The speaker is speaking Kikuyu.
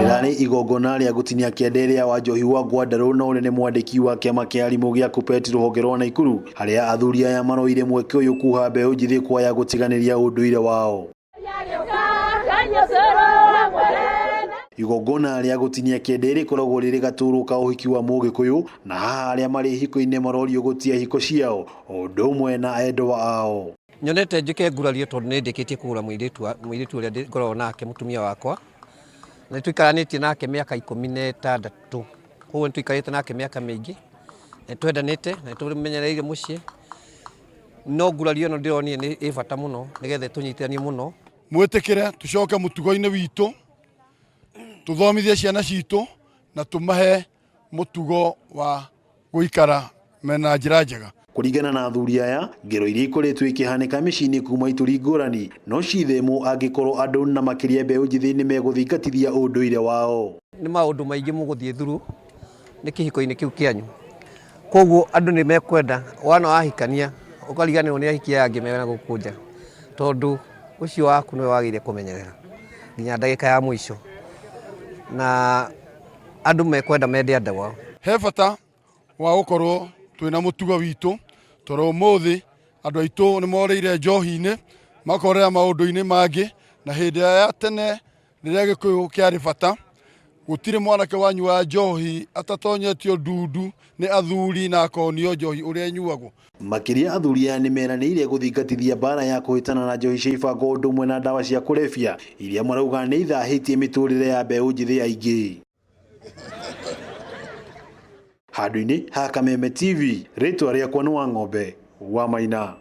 Rĩrarĩ igongona rĩa gũtinia kĩande rĩa Wanjohi wa Ngwandarũ na ũrĩa nĩ mwandĩki wa kĩama kĩa arimũ gĩa KUPPET rũhonge rwa Naikuru, harĩa athuri aya maroire mweke ũyũ kuha mbeũ njĩthĩ kwaya gũtiganĩria ũndũire wao. Igongona rĩa gũtinia kĩande rĩkoragwo rĩrĩ gatũrũ ka ũhiki wa Mũgĩkũyũ, na haha arĩa marĩ hiko-inĩ marorio gũtia hiko ciao o ũndũ ũmwe na endwa ao. Nyonete njĩke ngurario tondũ nĩ ndĩkĩtie kũgũra mũirĩtu ũrĩa ngoragwo nake mũtumia wakwa, na nĩ tũikaranĩtie nake mĩaka 16, koguo nĩ tũikarĩte nake mĩaka mĩingĩ, na nĩ twendanĩte na nĩ tũmenyereire mũciĩ, no ngurario ĩno ndĩronire nĩ ĩ bata mũno nĩgetha ĩtũnyitithanie mũno. Mwĩtĩkĩre tũcoke mũtugo-inĩ witũ, tũthomithie ciana citũ na tũmahe mũtugo wa gũikara mena njĩra njega. Kũringana na athuri aya, ngero iria ikoretwo ikĩhanĩka mĩciĩ-inĩ kuma ituri ngũrani no cithemwo angĩkorwo andũ na makĩria mbeũ njĩthĩ nĩ megũthingatithia ũndũire wao. Nĩ maũndũ maingĩ mũgũthiĩ through nĩ kĩhiko-inĩ kĩu kĩanyu, koguo andũ nĩ mekwenda wana wahikania ũkariganĩrwo nĩ ahiki aya angĩ mena gũkũ nja, tondũ ũcio waku nĩwe wagĩrĩire kũmenyerera nginya ndagĩka ya mũico, na andũ mekwenda mende andũ ao. He bata wa gũkorwo twĩna mũtugo witũ, tondũ ũmũthĩ andũ aitũ nĩ morĩire njohi-inĩ, makorĩra maũndũ-inĩ mangĩ, na hĩndĩ ĩrĩa ya tene rĩrĩa Gĩkũyũ kĩarĩ bata, gũtirĩ mwanake wanyuaga njohi atatonyetio ndundu nĩ athuri na akonio njohi ũrĩa ĩnyuagwo. Makĩria athuri aya nĩ meranĩire gũthingatithia mbara ya kũhĩtana na njohi cia ibango ũndũ ũmwe na ndawa cia kũrebia iria marauga nĩ ithahĩtie mĩtũrĩre ya mbeũ njĩthĩ aingĩ. Handũ-inĩ ha Kameme TV, rĩtwa rĩakwa nĩ Wang'ombe wa Maina.